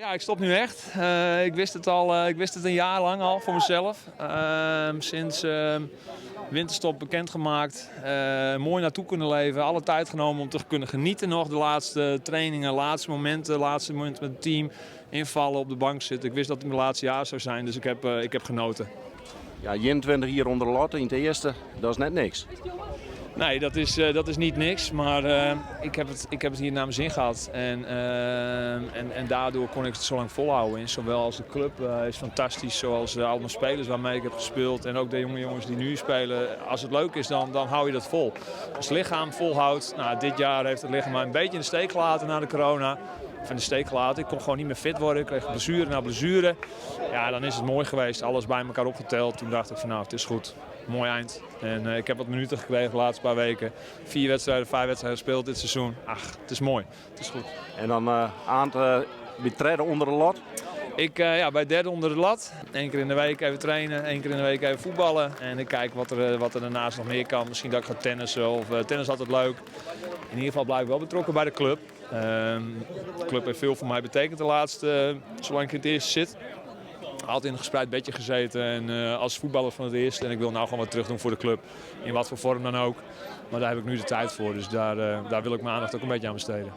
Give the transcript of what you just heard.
Ja, ik stop nu echt. Ik wist het al, ik wist het een jaar lang al voor mezelf. Sinds winterstop bekendgemaakt. Mooi naartoe kunnen leven. Alle tijd genomen om te kunnen genieten nog. De laatste trainingen, laatste momenten, laatste momenten met het team. Invallen, op de bank zitten. Ik wist dat het mijn laatste jaar zou zijn, dus ik heb genoten. Ja, 21 jier ûnder de lat yn it earste, dat is net niks. Nee, dat is niet niks. Maar ik heb het hier naar mijn zin gehad. En daardoor kon ik het zo lang volhouden. En zowel als de club is fantastisch, zoals al mijn spelers waarmee ik heb gespeeld. En ook de jonge jongens die nu spelen. Als het leuk is, dan hou je dat vol. Als het lichaam volhoudt. Nou, dit jaar heeft het lichaam mij een beetje in de steek gelaten na de corona. Of in de steek gelaten. Ik kon gewoon niet meer fit worden. Ik kreeg blessure na blessure. Ja, dan is het mooi geweest. Alles bij elkaar opgeteld. Toen dacht ik van nou, het is goed. Mooi eind. En ik heb wat minuten gekregen de laatste paar weken. 4 wedstrijden, 5 wedstrijden gespeeld dit seizoen. Ach, het is mooi. Het is goed. En dan aan het bij tredde ûnder de lat? Ja, bij derde onder de lat. 1 keer in de week even trainen, 1 keer in de week even voetballen. En ik kijk wat er daarnaast nog meer kan. Misschien dat ik ga tennissen of tennis is altijd leuk. In ieder geval blijf ik wel betrokken bij de club. De club heeft veel voor mij betekend de laatste, zolang ik in het eerste zit. Altijd in een gespreid bedje gezeten en als voetballer van het eerste. En ik wil nou gewoon wat terug doen voor de club. In wat voor vorm dan ook. Maar daar heb ik nu de tijd voor, dus daar wil ik mijn aandacht ook een beetje aan besteden.